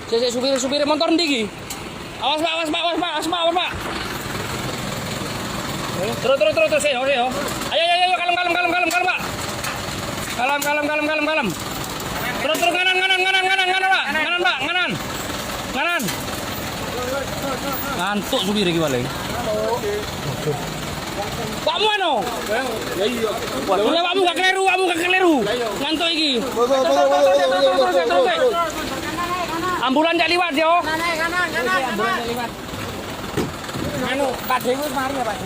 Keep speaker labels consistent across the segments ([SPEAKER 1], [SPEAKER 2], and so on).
[SPEAKER 1] Sik sik, supir supir motor ndi iki? Awas, Pak, awas, Pak, awas, Pak, awas, Pak, awas, Pak. Terus terus terus terus yo yo. Ayo ayo ayo, kalem kalem kalem kalem kalem, Pak. Kalem kalem kalem kalem kalem. Terus terus, kanan kanan kanan kanan kanan, Pak. Kanan, Pak, kanan. Kanan. Ngantuk supir iki paling. Pakmu ano?
[SPEAKER 2] Ya iya.
[SPEAKER 1] Lah, pakmu gak keliru, pakmu gak keliru. Ngantuk iki. Terus terus terus. Ambulan cak liwat yo.
[SPEAKER 3] Kanan, kanan, kanan, kanan.
[SPEAKER 1] Anu,
[SPEAKER 3] Pak Dewi wis mari ya, Pak.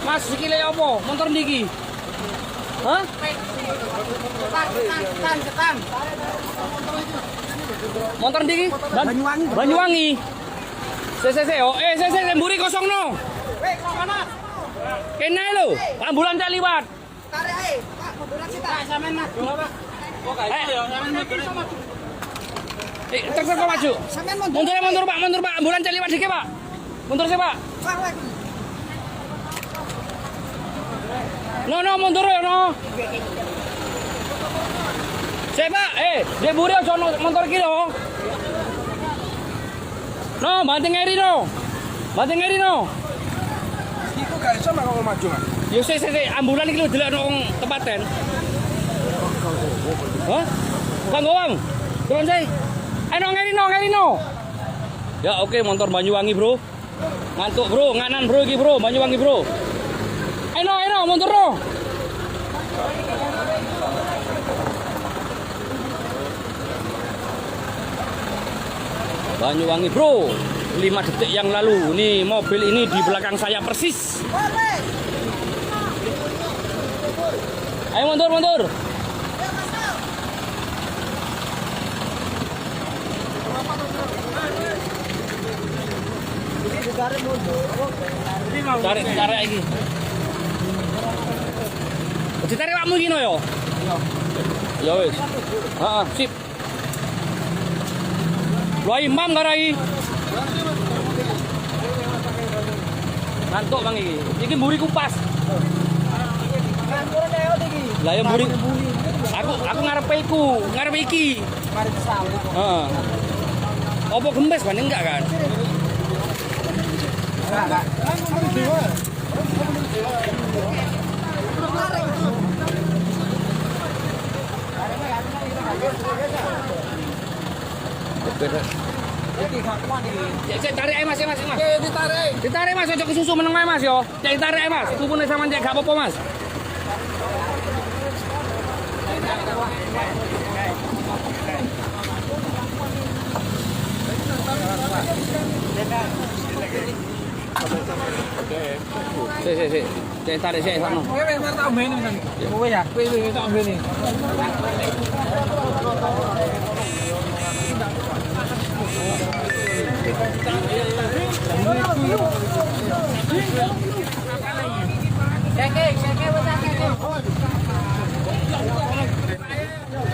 [SPEAKER 1] Mas, sikile apa? Motor ndi iki? Hah?
[SPEAKER 3] Cetan, cetan, cetan.
[SPEAKER 1] Motor ndi iki?
[SPEAKER 3] Banyuwangi.
[SPEAKER 1] Banyuwangi. Se se se, oh, eh, se se, se, mburi kosong no.
[SPEAKER 3] Weh, kok kanan.
[SPEAKER 1] Kene lho, ambulan cak liwat.
[SPEAKER 3] Tarik ae, Pak, munduran sih, Pak. Sampean maju.
[SPEAKER 1] Eh, eh, truk truk kok maju.
[SPEAKER 3] Sampean mundur.
[SPEAKER 1] Mundur ya, mundur, Pak, mundur, Pak. Ambulan cak liwat dikit, Pak. Mundur sih, Pak.
[SPEAKER 3] Pak, weh.
[SPEAKER 1] No, no, mundur ya, no. Sik, Pak, eh, dia mburi aja ono motor iki lho. No, banting ngeri no. Banting ngeri no.
[SPEAKER 2] Iku gak iso mak ngomong maju, Mas.
[SPEAKER 1] Yo sik sik sik, ambulan iki lho delok nang tepaten. Hah? Bang Gowang. Turun sih. Ayo no, ngeri no, ngeri no. Ya oke, motor Banyuwangi, Bro. Ngantuk, Bro, nganan, Bro, iki, Bro, Banyuwangi, Bro. Ayo no, ayo no, mundur no. Banyuwangi, Bro. 5 detik yang lalu, ini mobil ini di belakang saya persis.
[SPEAKER 3] Weh.
[SPEAKER 1] Ayo mundur, mundur.
[SPEAKER 3] Ya, masuk.
[SPEAKER 1] Tarik, tarik iki. Ditarik awakmu iki no yo. Ya wis. Heeh, sip. Lho, imam garai. Ngantuk bang iki. Iki mburi kupas. Lah ya mburi. Aku ngarepe iku, ngarepe iki.
[SPEAKER 3] Mari kesal.
[SPEAKER 1] Heeh. Apa gembes banding enggak kan?
[SPEAKER 3] Enggak, enggak.
[SPEAKER 1] Cek, cek, tarik ae, Mas, Mas, Mas.
[SPEAKER 2] Ditarik.
[SPEAKER 1] Ditarik, Mas, ojo kesusu, meneng ae, Mas, yo. Cek ditarik ae, Mas. Pupune sampean cek gak apa-apa, Mas. Sik sik sik. Cek tarik sik sakno.
[SPEAKER 2] Kowe wis tak ombene kan. Kowe ya, kowe wis tak ombene.
[SPEAKER 3] Keke, keke, wes keke.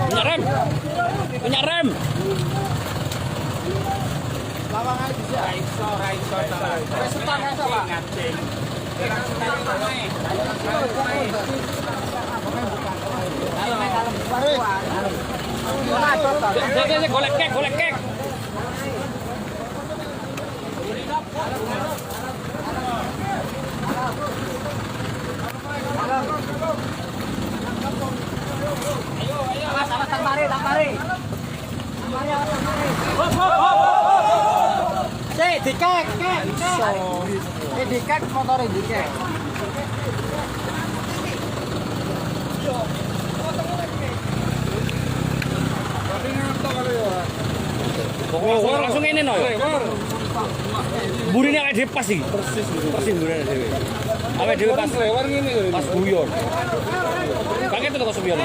[SPEAKER 1] Minyak rem. Minyak rem.
[SPEAKER 2] Iso, ra iso.
[SPEAKER 3] Wes setan iso, Pak.
[SPEAKER 1] Sik sik sik, golek kek, golek kek.
[SPEAKER 3] Awas, awas, tampare, tampare. Tampare, awas, tampare. Sik, dikek, kek, kek. Eh, dikek motore dikek.
[SPEAKER 1] Langsung, langsung ngene no. yo. Burine awake dhewe pas iki. Persis, persis burine dhewe. Awake dhewe pas
[SPEAKER 2] Lewar ngene lho.
[SPEAKER 1] pas guyon. Kaget to kok supion.